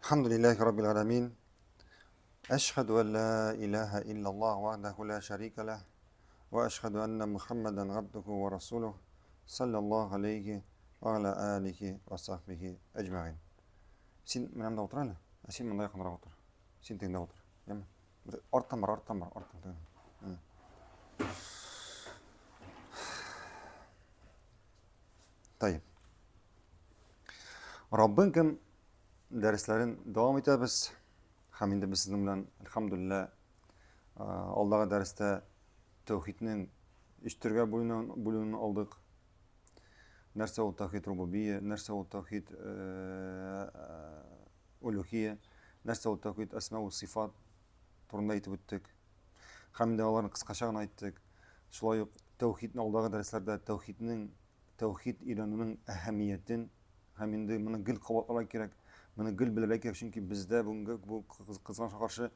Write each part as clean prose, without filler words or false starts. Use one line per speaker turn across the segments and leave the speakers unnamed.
Алхамдулиллахи раббил аламин. Әшһәду ан ла илаһа иллаллах вахдаху ла шарика лах ва әшһәду анна Мухаммадан абдуху ва расулух саллаллаху алейхи ва аля алихи ва сахбихи әҗмәгин. Син менә монда утыр әле. Ә син монда якынрак утыр. Син тегендә утыр. Яме. Арттан бар, арттан бар, арттан. Тайып. Раббың кем дәресләрен дәвам итәбез. Һәм инде без сезнең белән, әлхәмдүлиллә, алдагы дәрестә тәүхиднең өч төргә бүленүен алдык. Нәрсә ул тәүхид рубубия, нәрсә ул тәүхид улюхия, нәрсә ул тәүхид әсма ва сифат турында әйтеп үттек. Һәм инде аларны кыскача гына әйттек. Шулай ук тәүхидне алдагы дәресләрдә тәүхиднең тәүхид өйрәнүнең әһәмиятен һәм инде моны гел кабатларга кирәк, моны гел белергә кирәк, чөнки бездә бүгенге бу кызганычка каршы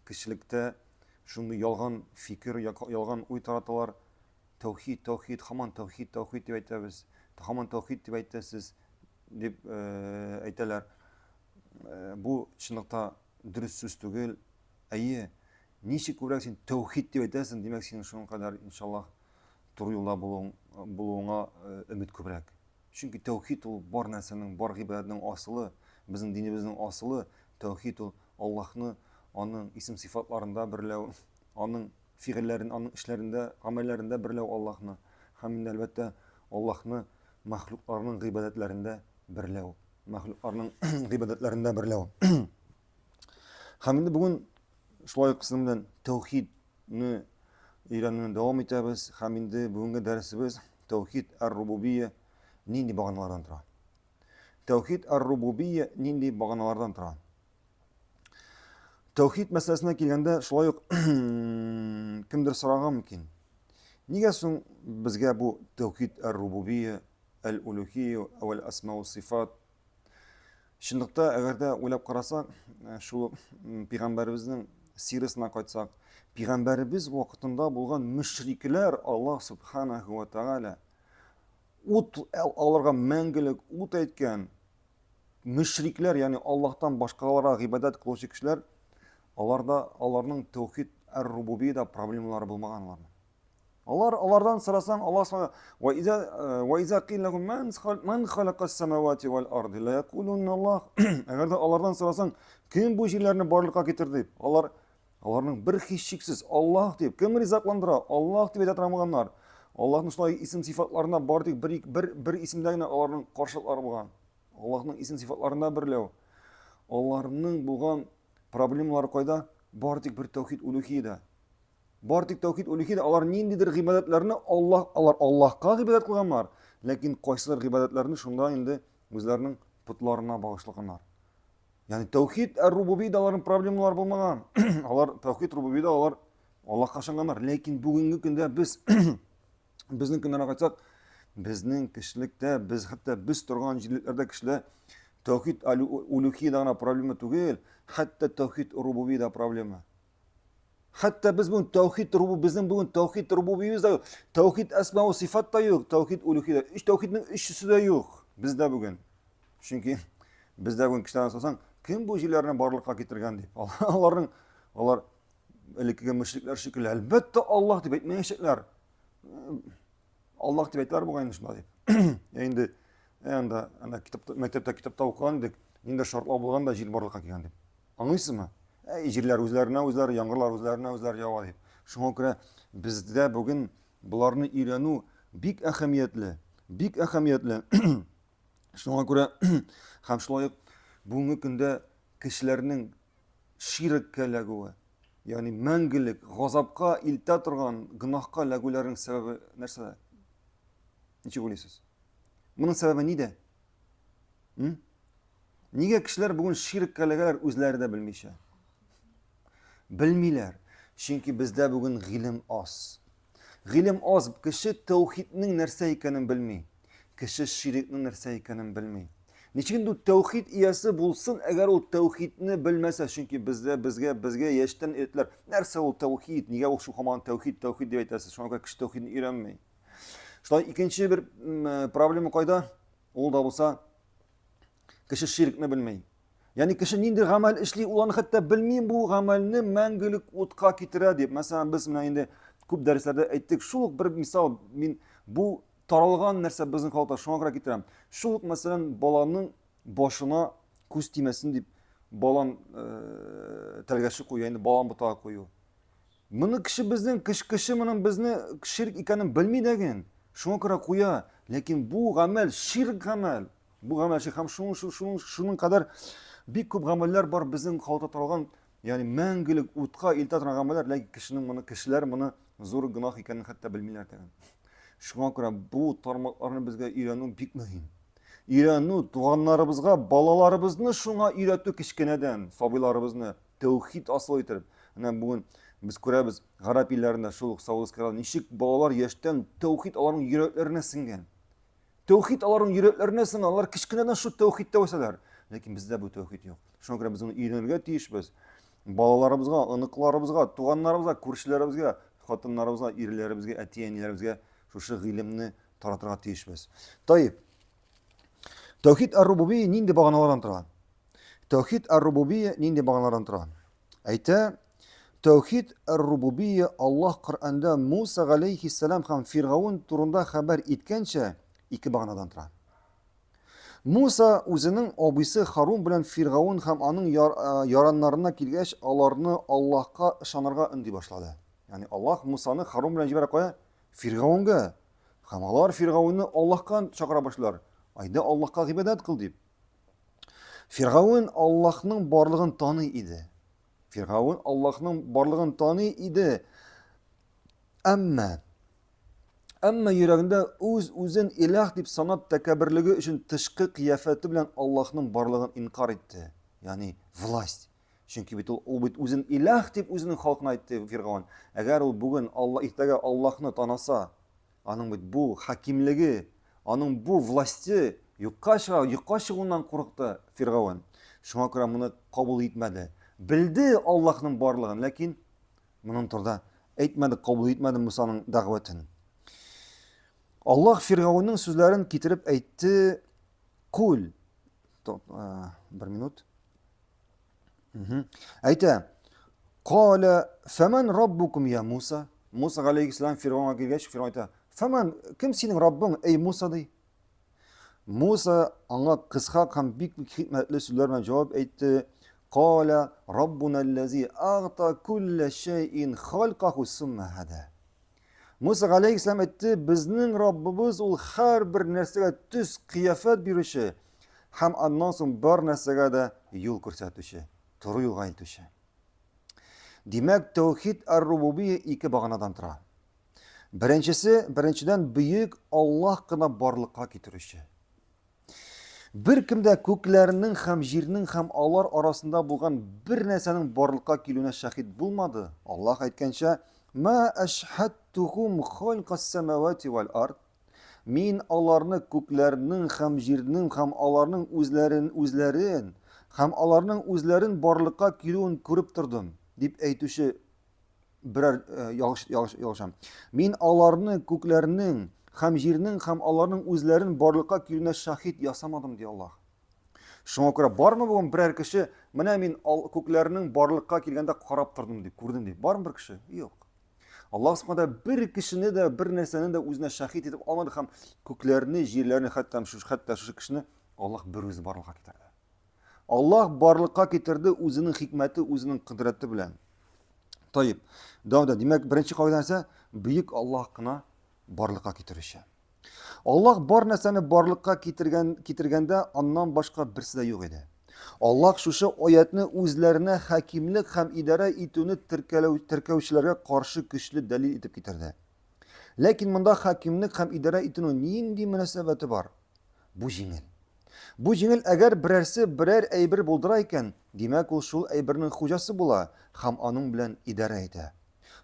кешелектә шундый ялган фикер, ялган уй тараталар. Тәүхид, тәүхид, һаман тәүхид, тәүхид дип әйтәбез. Һаман тәүхид дип әйтәсез дип э, әйтәләр. Э, бу чынлыкта дөрес сүз түгел. Әйе, ничек күбрәк син тәүхид дип әйтәсең, димәк, синең шуның кадәр, иншаллаһ, туры юлда булуың, булуыңа э, өмет күбрәк. Чөнки тәүхид ул бар нәрсәнең, бар гыйбадәтнең асылы, безнең динебезнең асылы, тәүхид ул Аллаһны аның исем-сыйфатларында берләү, аның фигыльләрен, аның эшләрендә, гамәлләрендә берләү Аллаһны һәм инде әлбәттә Аллаһны мәхлукларның гыйбадәтләрендә берләү, мәхлукларның гыйбадәтләрендә берләү. Һәм инде бүген шулай ук сезнең белән тәүхидне өйрәнүне дәвам итәбез һәм инде бүгенге дәресебез тәүхид ар-рубубия нинди баганалардан тора? Тәүхид ар-рубубия нинди баганалардан тора? Тәүхид мәсьәләсенә килгәндә, шулай ук кемдер сорарга мөмкин. Нигә соң безгә бу тәүхид ар-рубубия, әл-улюхия вәл асма сифат Чынлыкта, әгәр дә уйлап карасак, э, шул пәйгамбәребезнең сирасына кайтсак, пәйгамбәребез вакытында булган мөшрикләр Аллаһ субханаху ва тааля ут аларга мәңгелек ут әйткән мөшрикләр, ягъни Аллаһтан башкаларга гыйбадәт кылучы кешеләр, аларда аларның тәүхид ар-рубубияда проблемалары булмаган аларның. Алар алардан сорасаң, Аллаһ субхана ва иза э, ва иза кил лахум ман ман халакас самавати вал арды ла якулун Аллаһ. Әгәр дә алардан сорасаң, кем бу җирләрне барлыкка китерде дип, алар аларның бер һичшиксез Аллаһ дип, кем ризакландыра? Аллаһ дип әйтә торганнар. Аллаһның шулай исем сыйфатларына бар тик бер бер бер исемдә генә аларның каршылыклары булган. Аллаһның исем сыйфатларында берләү. Аларның булган проблемалары кайда? Бар тик бер тәүхид улюхиядә. Бар тик тәүхид улюхиядә алар ниндидер гыйбадәтләрне Аллаһ, алар Аллаһка гыйбадәт кылганнар, ләкин кайсыдыр гыйбадәтләрне шунда инде үзләренең потларына багышлаганнар. Ягъни тәүхид ар-рубубиядә аларның проблемалары булмаган. Алар тәүхид рубубиядә алар Аллаһка ышанганнар. Ләкин бүгенге көндә без безнең көннәргә кайтсак, безнең кешелектә, без хәтта без торган җирлекләрдә кешеләр тәүхид улюхиядә гына проблема түгел, хәтта тәүхид рубубиядә проблема. Хәтта без бүген тәүхид рубу, безнең бүген тәүхид рубубиябез дә юк. Тәүхид әсма ва сифат та юк, тәүхид улюхия. Өч тәүхиднең өчесе дә юк бездә бүген. Чөнки бездә бүген кешеләрдән сорасаң, кем бу җирләрне барлыкка китергән дип. Аларның алар элеккеге мөшрикләр шикелле, әлбәттә Аллаһ дип әйтмәячәкләр. Аллаһ дип әйтәләр бугай инде шунда дип. Ә инде анда анда китапта мәктәптә китапта укыган идек, нинди шартлау булган да җил барлыкка килгән дип. Аңлыйсызмы? Әй, җирләр үзләренә үзләре, яңгырлар үзләренә үзләре ява дип. Шуңа күрә бездә бүген боларны өйрәнү бик әһәмиятле, бик әһәмиятле. Шуңа күрә һәм шулай ук бүгенге көндә кешеләрнең ширккә эләгүе, ягъни мәңгелек газапка илтә торган гөнаһка эләгүләренең сәбәбе нәрсәдә? Ничек уйлыйсыз? Моның сәбәбе нидә? М? Нигә кешеләр бүген ширккә эләгәләр үзләре дә белмичә? Белмиләр. Чөнки бездә бүген гыйлем аз. Гыйлем аз, кеше тәүхиднең нәрсә икәнен белми. Кеше ширкнең нәрсә икәнен белми. Ничек инде тәүхид иясе булсын, әгәр ул тәүхидне белмәсә, чөнки бездә безгә безгә яшьтән өйрәтәләр. Нәрсә ул тәүхид? Нигә ул шул һаман тәүхид, тәүхид дип әйтәсез? Шуңа күрә кеше тәүхидне өйрәнми. Шулай икенче бер проблема кайда? Ул да булса кеше ширкне белми. Ягъни кеше нинди гамәл эшли, ул аны хәтта белми, бу гамәлне мәңгелек утка китерә дип. Мәсәлән, без менә инде күп дәресләрдә әйттек, шул ук бер мисал, мин бу таралган нәрсә безнең халыкта, шуңа күрә китерәм. Шул ук, мәсәлән, баланың башына күз тимәсен дип, балан э, тәлгәше кую, инде балан ботагы кую. Моны кеше безнең кеше, кеше моның безне ширк икәнен белми дәген. Шуңа күрә куя. Ләкин бу гамәл ширк гамәл. Бу гамәл ширк һәм шуның шуның шуның кадәр бик күп гамәлләр бар безнең халыкта таралган, ягъни мәңгелек утка илтә торган гамәлләр, ләкин кешенең моны кешеләр моны зур гөнаһ икәнен хәтта белмиләр дәген. Шуңа күрә бу тармакларны безгә өйрәнү бик мөһим. Өйрәнү, туганнарыбызга, балаларыбызны шуңа өйрәтү кечкенәдән, сабыйларыбызны тәүхид асыл итеп. Менә бүген без күрәбез, гарәп илләрендә, шул ук Саудовская Аравия, ничек балалар яшьтән тәүхид аларның йөрәкләренә сеңгән. Тәүхид аларның йөрәкләренә сеңгән, алар кечкенәдән шул тәүхидтә үсәләр. Ләкин бездә бу тәүхид юк. Шуңа күрә без моны өйрәнергә тиешбез. Балаларыбызга, оныкларыбызга, туганнарыбызга, күршеләребезгә, хатыннарыбызга, ирләребезгә, әти-әниләребезгә шушы гыйлемне таратырга тиешбез. Таип. Тәүхид ар-рубубия нинди баганалардан тора? Тәүхид ар-рубубия нинди баганалардан тора? Әйтә, Тәүхид ар-рубубия Аллаһ Коръәндә Муса галәйһиссәлам һәм Фиргаун турында хәбәр иткәнчә ике баганадан тора. Муса үзенең абыйсы Харун белән Фиргаун һәм аның яр, яраннарына килгәч, аларны Аллаһка ышанырга өнди башлады. Ягъни Аллаһ Мусаны Харун белән җибәрә кая? Фиргаунга. Һәм алар Фиргаунны Аллаһка чакыра башлар. Айда Аллаһка гыйбадәт кыл дип. Фиргаун Аллаһның барлыгын таный иде. Фиргаун Аллаһның барлыгын таный иде. Әмма әмма йөрәгендә үз-үзен илаһ дип санап тәкәбберлеге өчен тышкы кыяфәте белән Аллаһның барлыгын инкар итте. Ягъни власть. Чөнки бит ул, ул бит үзен илаһ дип үзенең халкына әйтте Фиргаун. Әгәр ул бүген Алла иртәгә Аллаһны танаса, Аның бит бу хакимлеге, аның бу власте юкка чыга, юкка чыгуыннан курыкты Фиргавен. Шуңа күрә моны кабул итмәде. Белде Аллаһның барлыгын, ләкин моның турында әйтмәде, кабул итмәде Мусаның дәгъвәтен. Аллаһ Фиргавенның сүзләрен китереп әйтте, Кул. Бер минут. Әйтә, Каля, фәмән раббукум я Муса? Муса галәйһиссәлам Фиргавнга килгәч, Фиргавн әйтә, Фәмән, кем синең Раббың, эй Муса ди. Муса аңа кыска һәм бик хикмәтле сүзләр белән җавап әйтте. Каля, Раббуна аллази агта кулля шәйин халкаху сумма хада. Муса галәйһиссәлам әйтте, безнең Раббыбыз ул һәрбер нәрсәгә төс, кыяфәт бирүче һәм аннан соң бар нәрсәгә дә юл күрсәтүче, туры юлга илтүче. Димәк, тәүхид ар-рубубия ике баганадан тора. Беренчесе, беренчедән бөек Аллаһ кына барлыкка китерүче. Беркем дә күкләрнең һәм җирнең һәм алар арасында булган бер нәрсәнең барлыкка килүенә шаһит булмады. Аллаһ әйткәнчә, «Ма ашһадтухум халкас самавати вал ард». Мин аларны күкләрнең һәм җирнең һәм аларның үзләрен үзләрен һәм аларның үзләрен барлыкка килүен күреп тордым, дип әйтүче берәр э, ялгыш, ялгыш, ялгышам. Мин аларны күкләрнең һәм җирнең һәм аларның үзләрен барлыкка килүенә шаһит ясамадым, ди Аллаһ. Шуңа күрә бармы бүген берәр кеше, менә мин күкләрнең барлыкка килгәндә карап тордым дип, күрдем дип. Бармы бер кеше? Юк. Аллаһ Субхана бер кешене дә, бер нәрсәне дә үзенә шаһит итеп алмады һәм күкләрне, җирләрне, хәтта шушы хәтта шушы кешене Аллаһ бер үзе барлыкка китерде. Аллаһ барлыкка китерде үзенең хикмәте, үзенең кодрәте белән. Таип. Дәвам итә. Димәк, беренче кагыйдә нәрсә? Бөек Аллаһ кына барлыкка китерүче. Аллаһ бар нәрсәне барлыкка китергән, китергәндә аннан башка берсе дә юк иде. Аллаһ шушы аятны үзләренә хакимлек һәм идарә итүне теркәләү, теркәүчеләргә каршы көчле дәлил итеп китерде. Ләкин монда хакимлек һәм идарә итүнең нинди мөнәсәбәте бар? Бу җиңел. Бу җиңел, әгәр берәрсе берәр әйбер булдыра икән, димәк, ул шул әйбернең хуҗасы була һәм аның белән идарә итә.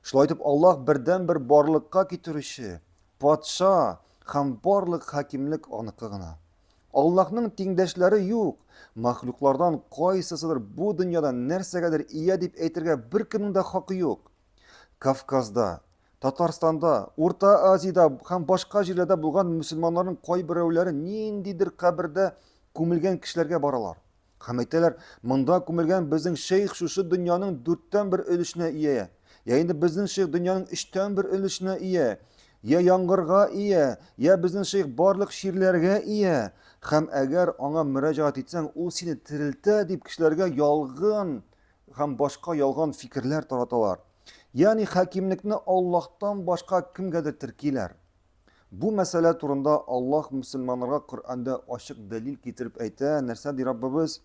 Шулай итеп, Аллаһ бердәнбер барлыкка китерүче, патша һәм барлык хакимлек аныкы гына. Аллаһның тиңдәшләре юк. Мәхлуклардан кайсысыдыр бу дөньяда нәрсәгәдер ия дип әйтергә беркемнең дә хакы юк. Кавказда, Татарстанда, Урта Азиядә һәм башка җирләрдә булган мөселманнарның кайберәүләре ниндидер кабердә күмелгән кешеләргә баралар. Һәм әйтәләр, монда күмелгән безнең шейх шушы дөньяның дүрттән бер өлешенә ия. Я инде безнең шейх дөньяның өчтән бер өлешенә ия. Я яңгырга ия, я безнең шейх барлык чирләргә ия. Һәм әгәр аңа мөрәҗәгать итсәң, ул сине терелтә дип кешеләргә ялган һәм башка ялган фикерләр тараталар. Ягъни хакимлекне Аллаһтан башка кемгәдер теркиләр. Бу мәсьәлә турында Аллаһ мөселманнарга Коръәндә ачык дәлил китереп әйтә. Нәрсә ди Раббыбыз?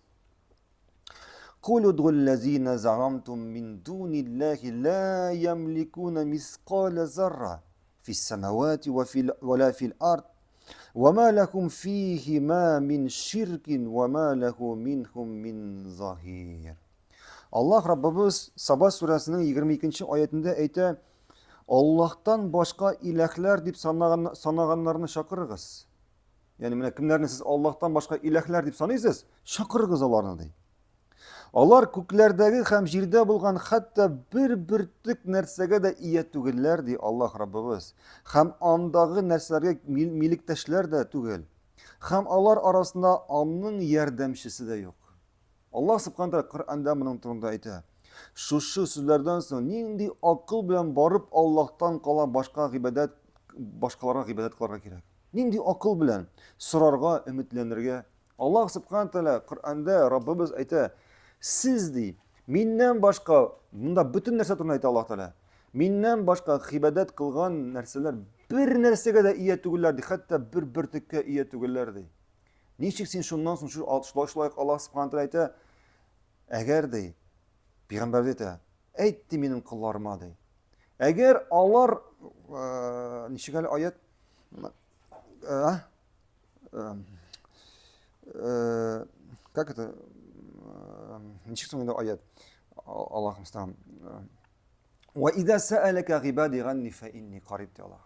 Кул удгуллазина заамтум мин дуниллахи ла ямликуна мискала зарра фис самавати ва фил ва ла фил ард ва ма лахум фихима мин ширкин ва ма лаху минхум мин захир. Аллаһ Раббыбыз Саба сүрәсенең 22 аятендә әйтә, Аллаһтан башка иләһләр дип санаган, санаганнарны чакырыгыз. Ягъни менә кемнәрне сез Аллаһтан башка иләһләр дип саныйсыз, чакырыгыз аларны ди. Алар күкләрдәге һәм җирдә булган хәтта бер бөртек нәрсәгә дә ия түгелләр, ди Аллаһ Раббыбыз. Һәм андагы нәрсәләргә милектәшләр дә түгел. Һәм алар арасында аның ярдәмчесе дә юк. Аллаһ Субхана Тәгалә Коръәндә моның турында әйтә. Шушы сүзләрдән соң нинди акыл белән барып Аллаһтан кала башка гыйбадәт башкаларга гыйбадәт кылырга кирәк? Нинди акыл белән сорарга, өметләнергә? Аллаһ Субхана Тәгалә Коръәндә Раббыбыз әйтә, сез ди, миннән башка, монда бөтен нәрсә турында әйтә Аллаһ Тәгалә. Миннән башка гыйбадәт кылган нәрсәләр бер нәрсәгә дә ия түгелләр ди, хәтта бер бөртеккә ия түгелләр ди. Ничек син шуннан соң шулай шулай Аллаһ Субхану тәгалә әйтә, әгәр ди, пәйгамбәр әйтә, әйт ди минем колларыма ди. Әгәр алар э, ничек әле аят э, э, э, как это ничек соң инде аят Аллаһ мустаан Ва иза сәәләкә гыйбади ганни фә инни кариб ди Аллаһ.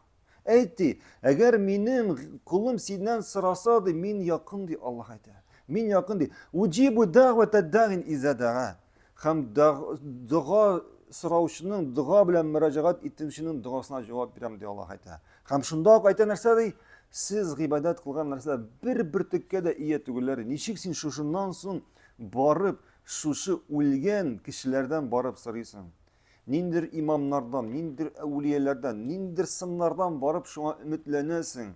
Әйт ди, әгәр минем колым синнән сораса ди, мин якын ди Аллаһ әйтә. Мин якын ди. Уҗибу дәгъвата дәгин иза дәга. Һәм дога сораучының, дога белән мөрәҗәгать итүченең догасына җавап бирәм ди Аллаһ әйтә. Һәм шунда ук әйтә нәрсә ди? Сез гыйбадәт кылган нәрсәләр бер бөртеккә дә ия түгелләр. Ничек син шушыннан соң барып шушы үлгән кешеләрдән барып сорыйсың? Ниндидер имамнардан, ниндидер әүлияләрдән, ниндидер сыннардан барып шуңа өметләнәсең,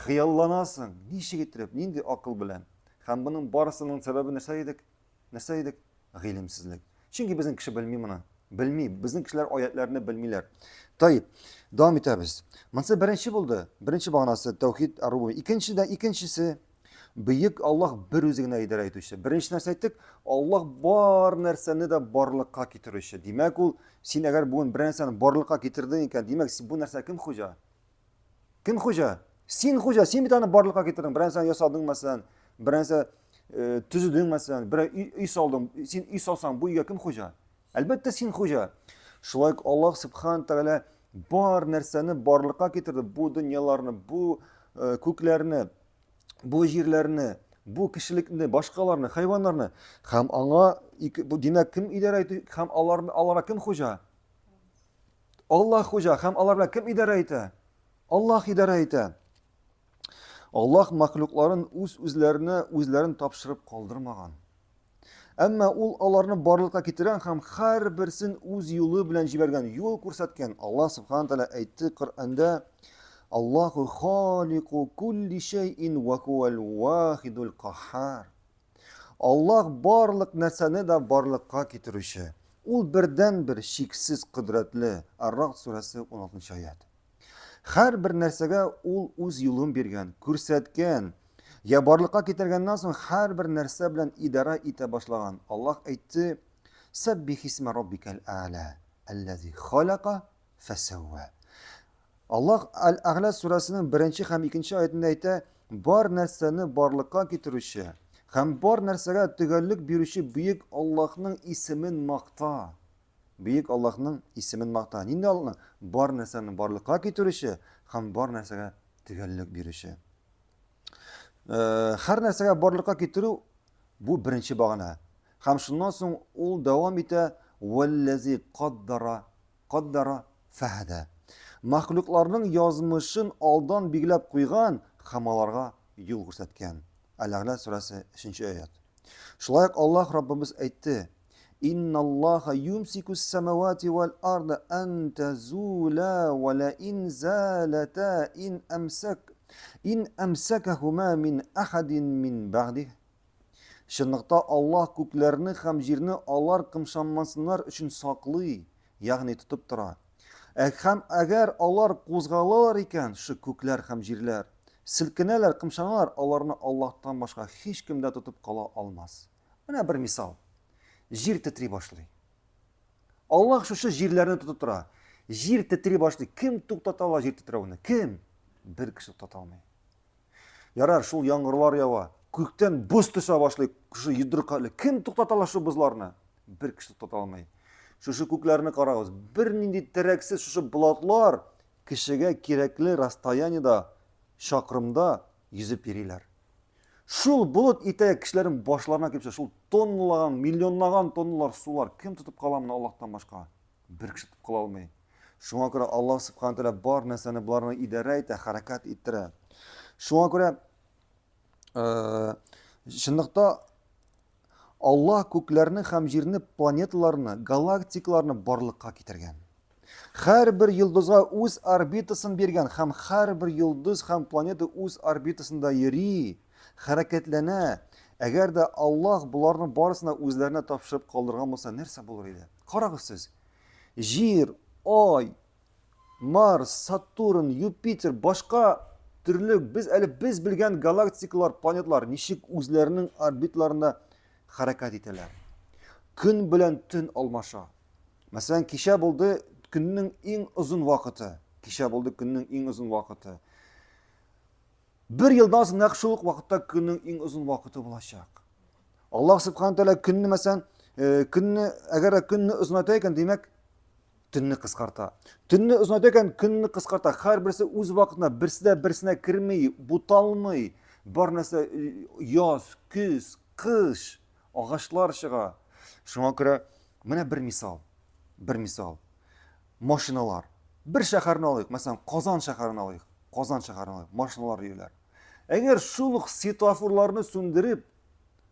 хыялланасың. Ничек иттереп, нинди акыл белән? Һәм моның барысының сәбәбе нәрсә идек? Нәрсә идек? Гыйлемсезлек. Чөнки безнең кеше белми моны. Белми. Безнең кешеләр аятларны белмиләр. Таип, дәвам итәбез. Монысы беренче булды. Беренче баганасы тәүхид ар-рубубия. Икенче дә икенчесе Бөек Аллаһ бер үзе генә идарә итүче. Беренче нәрсә әйттек, Аллаһ бар нәрсәне дә барлыкка китерүче. Димәк, ул син әгәр бүген бер нәрсәне барлыкка китердең икән, димәк, син бу нәрсә кем хуҗа? Кем хуҗа? Син хуҗа, син бит аны барлыкка китердең. Бер нәрсәне ясадың, мәсәлән, бер нәрсә э, төзедең, мәсәлән, бер өй, өй салдың. Син өй салсаң, бу өйгә кем хуҗа? Әлбәттә, син хуҗа. Шулай ук Аллаһ Субхану Тәгалә бар нәрсәне барлыкка китерде, бу дөньяларны, бу э, күкләрне, бу җирләрне, бу кешелекне, башкаларны, хайваннарны һәм аңа бу димәк кем идарә итә һәм алар аларга кем хуҗа? Аллаһ хуҗа һәм алар белән кем идарә итә? Аллаһ идарә итә. Аллаһ мәхлукларын үз үзләренә үзләрен тапшырып калдырмаган. Әмма ул аларны барлыкка китергән һәм һәрберсен үз юлы белән җибәргән, юл күрсәткән. Аллаһ субхана тәгалә әйтте Коръәндә, Аллаһу халику кулли шәйин ва хуал вахидул каххар. Аллаһ барлык нәрсәне дә барлыкка китерүче. Ул бердән-бер чиксез кодрәтле. Ар-Рагд сүрәсе 16 аят. Һәрбер нәрсәгә ул үз юлын биргән, күрсәткән. Я барлыкка китергәннән соң һәрбер нәрсә белән идарә итә башлаган. Аллаһ әйтте: "Сәббих исмә раббикәл а'ла, аллази халака фәсәвва". Аллаһ Аль-Әгъла сүрәсенең беренче һәм икенче аятында әйтә, бар нәрсәне барлыкка китерүче һәм бар нәрсәгә төгәллек бирүче бөек Аллаһның исемен макта. Бөек Аллаһның исемен макта. Нинди Аллаһның? Бар нәрсәне барлыкка китерүче һәм бар нәрсәгә төгәллек бирүче. Э, һәр нәрсәгә барлыкка китерү бу беренче багана. Һәм шуннан соң ул дәвам итә валлази каддара каддара фәһәдә. Мәхлукларның язмышын алдан билгеләп куйган һәм аларга юл күрсәткән. Әл-Әгъла сүрәсе 3 аят. Шулай ук Аллаһ Раббыбыз әйтте: Инналлаһа юмсикус самавати вал арда ан тазула ва ла ин залата ин амсак ин амсакахума мин ахадин мин бәгъдих. Чынлыкта Аллаһ күкләрне һәм җирне алар кымшанмасыннар өчен саклый, ягъни тотып тора. Ә һәм әгәр алар кузгалалар икән, шу күкләр һәм җирләр, селкенәләр, кымшаналар, аларны Аллаһтан башка һичкем дә тотып кала алмас. Менә бер мисал. Җир тетри башлый. Аллаһ шушы җирләрне тотып тора. Җир тетри башлый. Кем туктата ала җир тетрәүне? Кем? Бер кеше туктата алмый. Ярар, шул яңгырлар ява. Күктән боз төшә башлый. Шушы йодрык хәтле. Кем туктата ала шул бозларны? Бер кеше туктата алмый. Шушы күкләрне карагыз. Бернинди терәксез шушы болатлар кешегә кирәкле расстояниедә, чакрымда йөзеп йөриләр. Шул болыт итә кешеләрнең башларына килеп төшә. Шул тонналаган, миллионлаган тонналар сулар кем тотып кала моны Аллаһтан башка? Бер кеше тотып кала алмый. Шуңа күрә Аллаһ субхана тәгалә бар нәрсәне боларны идарә итә, хәрәкәт иттерә. Шуңа күрә э, чынлыкта Аллаһ күкләрне һәм җирне, планеталарны, галактикаларны барлыкка китергән. Һәрбер йолдызга үз орбитасын биргән һәм һәрбер йолдыз һәм планета үз орбитасында йөри, хәрәкәтләнә. Әгәр дә Аллаһ боларны барысына үзләренә тапшырып калдырган булса, нәрсә булыр иде? Карагыз сез. Җир, Ай, Марс, Сатурн, Юпитер, башка төрле без әле без белгән галактикалар, планеталар ничек үзләренең орбиталарында хәрәкәт итәләр. Көн белән төн алмаша. Мәсәлән, кичә булды көннең иң озын вакыты. Кичә булды көннең иң озын вакыты. Бер елдан соң нәкъ шул ук вакытта көннең иң озын вакыты булачак. Аллаһ субхана тәгалә көнне мәсәлән, э, көнне әгәр дә көнне озыната икән, димәк, төнне кыскарта. Төнне озыната икән, көнне кыскарта. Һәрберсе үз вакытында, берсе дә берсенә керми, буталмый. Бар нәрсә э, яз, көз, кыш, агачлар чыга. Шуңа күрә менә бер мисал. Бер мисал. Машиналар. Бер шәһәрне алыйк, мәсәлән, Казан шәһәрен алыйк. Казан шәһәрен алыйк. Машиналар йөриләр. Әгәр шул ук светофорларны сүндереп,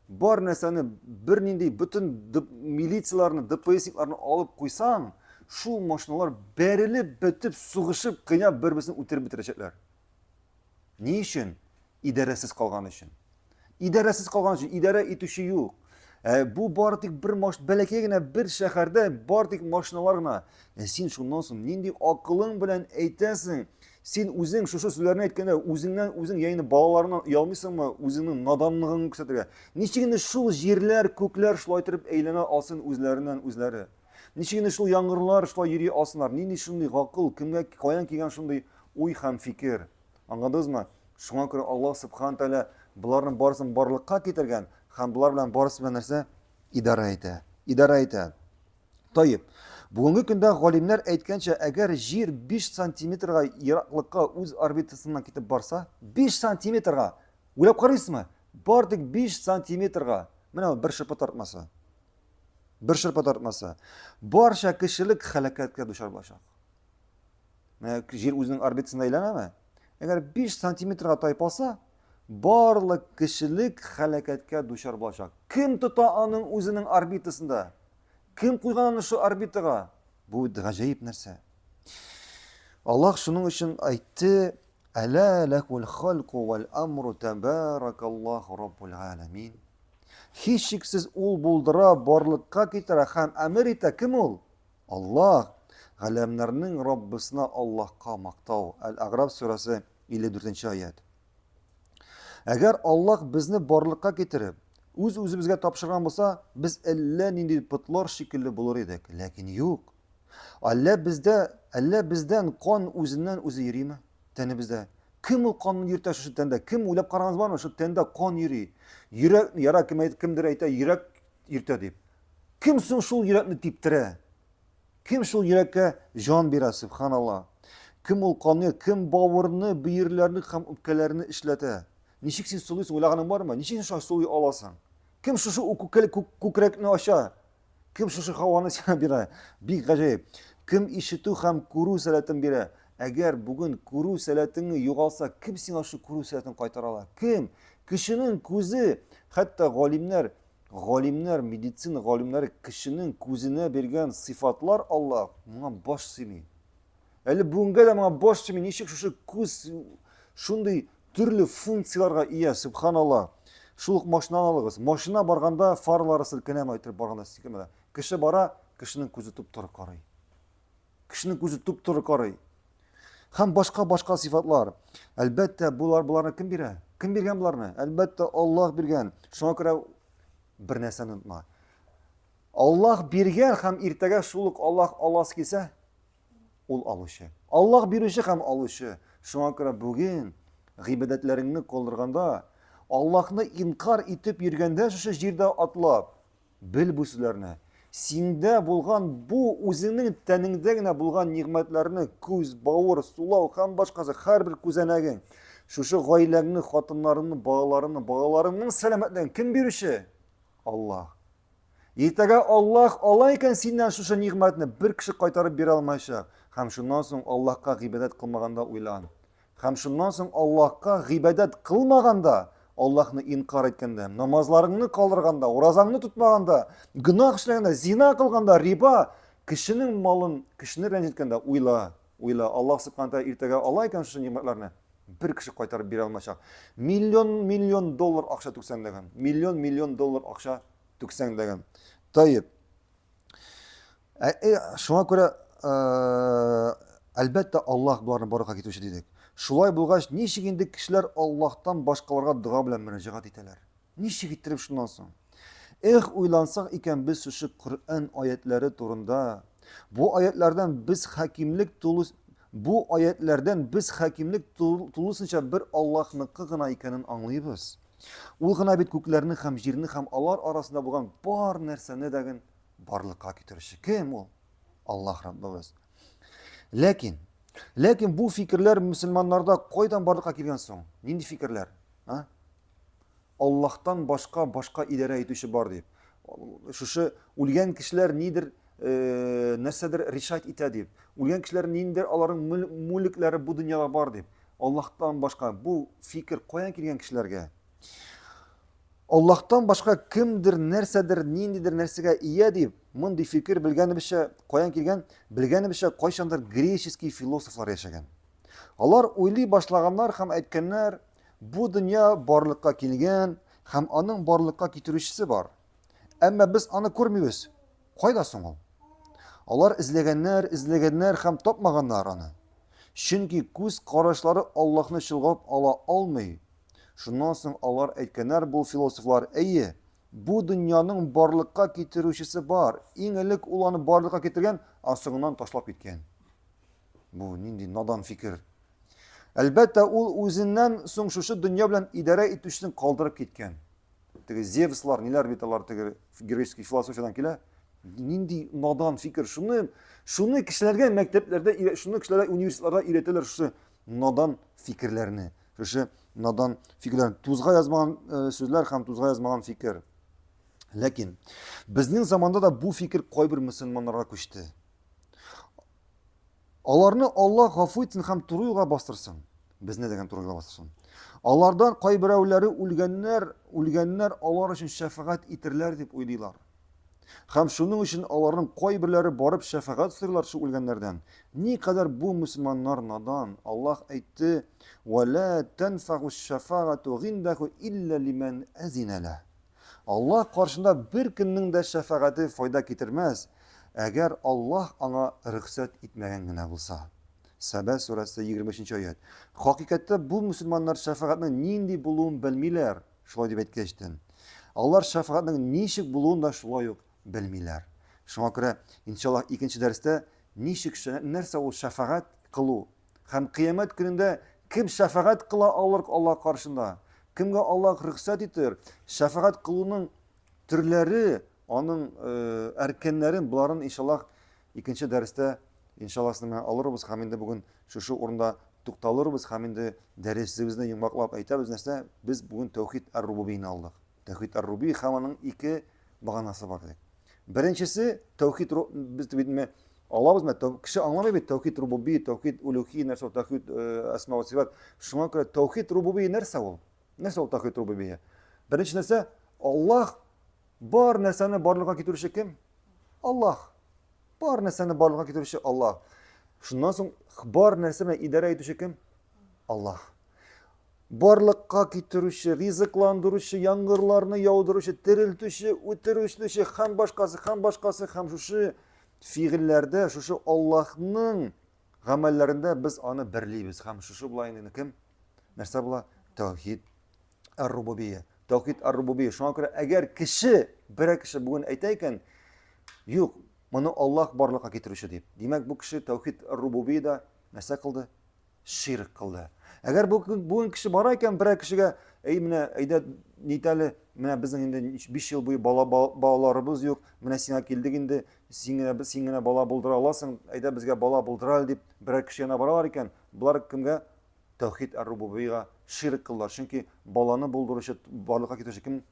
бар нәрсәне бернинди бөтен милицияләрне, ДПСникларны алып куйсаң, шул машиналар бәрелеп бетеп, сугышып, кыйнап бер-берсен үтереп бетерәчәкләр. Ни өчен? Идарәсез калган өчен. Идарәсез калган өчен, идарә итүче юк. Ә бу бары тик бер маш, бәләкәй генә бер шәһәрдә бары тик машиналар гына. Ә син шуннан соң нинди акылың белән әйтәсең? Син үзең шушы сүзләрне әйткәндә үзеңнән үзең яисә балаларыңнан оялмыйсыңмы үзеңнең наданлыгыңны күрсәтергә? Ничек инде шул җирләр, күкләр шулай итеп әйләнә алсын үзләреннән үзләре? Ничек инде шул яңгырлар шулай йөри алсыннар? Нинди шундый гакыл, кемгә каян килгән шундый уй һәм фикер? Аңладыгызмы? Шуңа күрә Аллаһ Субхану Тәгалә боларның барысын барлыкка китергән һәм болар белән барысы белән нәрсә? Идарә итә. Идарә итә. Таип. Бүгенге көндә галимнәр әйткәнчә, әгәр Җир 5 сантиметрга ераклыкка үз орбитасыннан китеп барса, 5 сантиметрга, уйлап карыйсызмы? Бар тик 5 сантиметрга. Менә бер шырпы тартмасы. Бер шырпы тартмасы. Барча кешелек һәлакәткә дучар булачак. Менә Җир үзенең орбитасында әйләнәме? Әгәр 5 сантиметрга тайпалса, барлык кешелек һәлакәткә дучар булачак. Кем тота аның үзенең орбитасында? Кем куйган аны шу орбитага? Бу гаҗәеп нәрсә. Аллаһ шуның өчен әйтте, Әлә ләхул халку вәл амру тәбәрәкаллаһу раббул галәмин. Һичшиксез ул булдыра, барлыкка китерә һәм әмер итә. Кем ул? Аллаһ, галәмнәрнең Раббысына Аллаһка мактау. Әл-Аграф сүрәсе 54 нче аять. Әгәр Аллаһ безне барлыкка китереп, үз-үзебезгә тапшырган булса, без әллә нинди потлар шикелле булыр идек. Ләкин юк. Әллә бездә, әллә бездән кан үзеннән үзе йөриме? Тәнебездә. Кем ул канны йөртә шушы тәндә? Кем уйлап карагыз бармы? Шул тәндә кан йөри. Йөрәк, яра кем әйт, кемдер әйтә, йөрәк йөртә дип. Кем соң шул йөрәкне типтерә? Кем шул йөрәккә җан бирә, субханалла? Кем ул канны, кем бавырны, бөерләрне һәм үпкәләрне эшләтә? Ничек син сулыйсың, уйлаганың бармы? Ничек син шулай сулый аласың? Кем шушы күкрәкне ача? Кем шушы һаваны сиңа бирә? Бик гаҗәеп. Кем ишетү һәм күрү сәләтен бирә? Әгәр бүген күрү сәләтең югалса, кем сиңа шул күрү сәләтен кайтара ала? Кем? Кешенең күзе, хәтта галимнәр. Галимнәр, медицина галимнәре кешенең күзенә биргән сыйфатлар Аллаһ моңа баш сыймый. Әле бүгенгә дә моңа баш сыймый, ничек шушы күз шундый төрле функцияләргә ия, субханаллаһ. Шул ук машинаны алыгыз. Машина барганда фаралары селкенәме, әйтеп барганда селкенмәде. Кеше бара, кешенең күзе туп-туры карый. Кешенең күзе туп-туры карый. Һәм башка-башка сыйфатлар. Әлбәттә, булар боларны кем бирә? Кем биргән боларны? Әлбәттә, Аллаһ биргән. Шуңа күрә бер нәрсәне онытма. Аллаһ биргән һәм иртәгә шул ук Аллаһ аласы килсә, ул алучы. Аллаһ бирүче һәм алучы. Шуңа күрә бүген гыйбадәтләреңне калдырганда, Аллаһны инкар итеп йөргәндә шушы җирдә атлап, Бел бу сүзләрне. Синдә булган бу үзеңнең тәнеңдә генә булган нигъмәтләрне, күз, бавыр, сулау һәм башкасы, һәрбер күзәнәгең, шушы гаиләңне, хатыннарыңны, балаларыңны, балаларыңның сәламәтлеген кем бирүче? Аллаһ. Иртәгә Аллаһ ала икән синнән шушы нигъмәтне, бер кеше кайтарып бирә алмаячак. Һәм шуннан соң Аллаһка гыйбадәт кылмаганда уйлан. Һәм шуннан соң Аллаһка гыйбадәт кылмаганда, Аллаһны инкар иткәндә, намазларыңны калдырганда, уразаңны тотмаганда, гөнаһ эшләгәндә, зина кылганда, риба, кешенең малын, кешене рәнҗеткәндә уйла, уйла. Аллаһ субхана тәгалә иртәгә ала икән шушы нигъмәтләрне, бер кеше кайтарып бирә алмаячак. Миллион, миллион доллар акча түксәң дә, миллион, миллион доллар акча түксәң дә. Таеп. Ә, э, шуңа күрә, э, әлбәттә, Аллаһ боларны барлыкка китерүче дидек. Шулай булгач, ничек инде кешеләр Аллаһтан башкаларга дога белән мөрәҗәгать итәләр? Ничек иттереп шуннан соң? Эх, уйлансак икән без шушы Коръән аятләре турында. Бу аятләрдән без хакимлек тулы бу аятләрдән без хакимлек тулысынча бер Аллаһныкы гына икәнен аңлыйбыз. Ул гына бит күкләрне һәм җирне һәм алар арасында булган бар нәрсәне дә барлыкка китерүче кем ул? Аллаһ Раббыбыз. Ләкин, ләкин бу фикерләр мөселманнарда кайдан барлыкка килгән соң? Нинди фикерләр? А? Аллаһтан башка башка идарә итүче бар дип. Шушы үлгән кешеләр нидер э, нәрсәдер решать итә дип. Үлгән кешеләр ниндер аларның мүлекләре бу дөньяда бар дип. Аллаһтан башка бу фикер каян килгән кешеләргә? Аллаһтан башка кемдер, нәрсәдер, ниндидер нәрсәгә ия дип, мондый фикер белгәнебезчә, каян килгән? Белгәнебезчә, кайчандыр греческий философлар яшәгән. Алар уйлый башлаганнар һәм әйткәннәр, бу дөнья барлыкка килгән һәм аның барлыкка китерүчесе бар. Әмма без аны күрмибез. Кайда соң ул? Алар эзләгәннәр, эзләгәннәр һәм тапмаганнар аны. Чөнки күз карашлары Аллаһны чолгап ала алмый. Шуннан соң алар әйткәннәр бу философлар, әйе, бу дөньяның барлыкка китерүчесе бар. Иң элек ул аны барлыкка китергән, ә соңыннан ташлап киткән. Бу нинди надан фикер. Әлбәттә, ул үзеннән соң шушы дөнья белән идарә итүчесен калдырып киткән. Теге Зевслар, ниләр бит алар теге греческий философиядән килә. Нинди надан фикер. Шуны, шуны кешеләргә мәктәпләрдә, шуны кешеләргә университетларда өйрәтәләр шушы надан фикерләрне. Шушы надан фикерләрне. Тузга язмаган э, сүзләр һәм тузга язмаган фикер. Ләкин безнең заманда да бу фикер кайбер мөселманнарга күчте. Аларны Аллаһ гафу итсен һәм туры юлга бастырсын. Безне дигән туры юлга бастырсын. Алардан кайберәүләре үлгәннәр, үлгәннәр алар өчен шәфәгать итерләр дип уйлыйлар. Һәм шуның өчен аларның кайберләре барып шәфәгать сорыйлар шул үлгәннәрдән. Никадәр бу мөселманнар надан. Аллаһ әйтте: "Ва ла тәнфагу шәфагату гиндаху илля лиман азина ла". Аллаһ каршында беркемнең дә шәфәгате файда китермәс, әгәр Аллаһ аңа рөхсәт итмәгән генә булса. Сәбә сүрәсе 23 нче аять. Хакыйкатьтә бу мөселманнар шәфәгатьнең нинди булуын белмиләр. Шулай дип әйткәчтен, алар шәфәгатьнең ничек булуын да шулай ук белмиләр. Шуңа күрә, иншаллаһ, икенче дәрестә ничек нәрсә ул шәфәгать кылу һәм кыямәт көнендә кем шәфәгать кыла алыр Аллаһ каршында, кемгә Аллаһ рөхсәт итер, шәфәгать кылуның төрләре, аның э, әркәннәрен, боларын иншаллаһ икенче дәрестә иншаллаһ сезнең белән алырбыз һәм инде бүген шушы урында тукталырбыз һәм инде дәресебезне йомгаклап әйтәбез нәрсә, без бүген тәүхид ар-рубубийны алдык. Тәүхид ар-рубуби һәм аның ике баганасы бар дидек. Беренчесе тәүхид без бит менә алабыз менә кеше аңламый бит тәүхид рубуби, тәүхид улюхи нәрсә ул, тәүхид э, әсма ва сифат. Шуңа күрә тәүхид рубуби нәрсә ул? Нәрсә ул тәүхид рубубия? Беренче нәрсә Аллаһ. Бар нәрсәне барлыкка китерүче кем? Аллаһ. Бар нәрсәне барлыкка китерүче Аллаһ. Шуннан соң бар нәрсә белән идарә итүче кем? Аллаһ. Барлыкка китерүче, ризыкландыручы, яңгырларны яудыручы, терелтүче, үтерүче һәм башкасы, һәм башкасы, һәм шушы фигыльләрдә, шушы Аллаһның гамәлләрендә без аны берлибез. Һәм шушы була инде кем? Нәрсә була? Тәүхид ар-рубубия. Тәүхид ар-рубубия. Шуңа күрә әгәр кеше, берәр кеше бүген әйтә икән, юк, моны Аллаһ барлыкка китерүче дип. Димәк, бу кеше тәүхид ар-рубубиядә нәрсә кылды? Ширк кылды. Әгәр бу бүген кеше бара икән берәр кешегә, әй менә әйдә нитәле, менә безнең инде 5 ел буе бала балаларыбыз юк, менә сиңа килдек инде, син генә син генә бала булдыра аласың, әйдә безгә бала булдыра әле дип берәр кеше янына баралар икән, болар кемгә? Тәүхид ар-рубубиягә ширк кылдылар. Чөнки баланы булдыручы, барлыкка китерүче кем?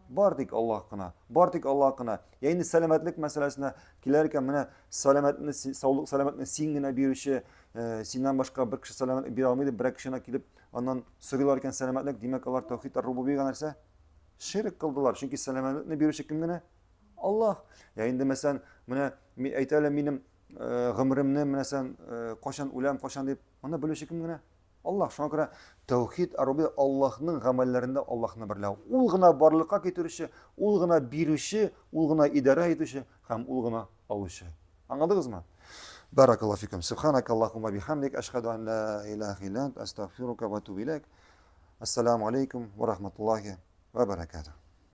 Бар тик Аллаһ кына. Бар тик Аллаһ кына. Я инде сәламәтлек мәсьәләсенә киләр икән, менә сәламәтне, саулык, сәламәтне син генә бирүче, э, синнән башка бер кеше сәламәтлек бирә алмый дип, берәр кешенә килеп, аннан сорыйлар икән сәламәтлек, димәк, алар тәүхид ар-рубубиягә нәрсә? Ширк кылдылар. Чөнки сәламәтлекне бирүче кем генә? Аллаһ. Я инде мәсәлән, менә әйтә әле минем э, гомеремне, мәсәлән, э, кайчан үләм, кайчан дип, моны белүче кем генә? Аллаһ. Шуңа күрә тәүхид ар-рубубия Аллаһның гамәлләрендә Аллаһны берләү. Ул гына барлыкка китерүче, ул гына бирүче, ул гына идарә итүче һәм ул гына алучы. Аңладыгызмы? Баракаллаһу фикум. Субханакаллаһумма бихамдик, ашһаду ан ла илаһа илля ант, астагфирука ва атубу иләйк. Ассаламу алейкум ва рахматуллахи ва баракатух.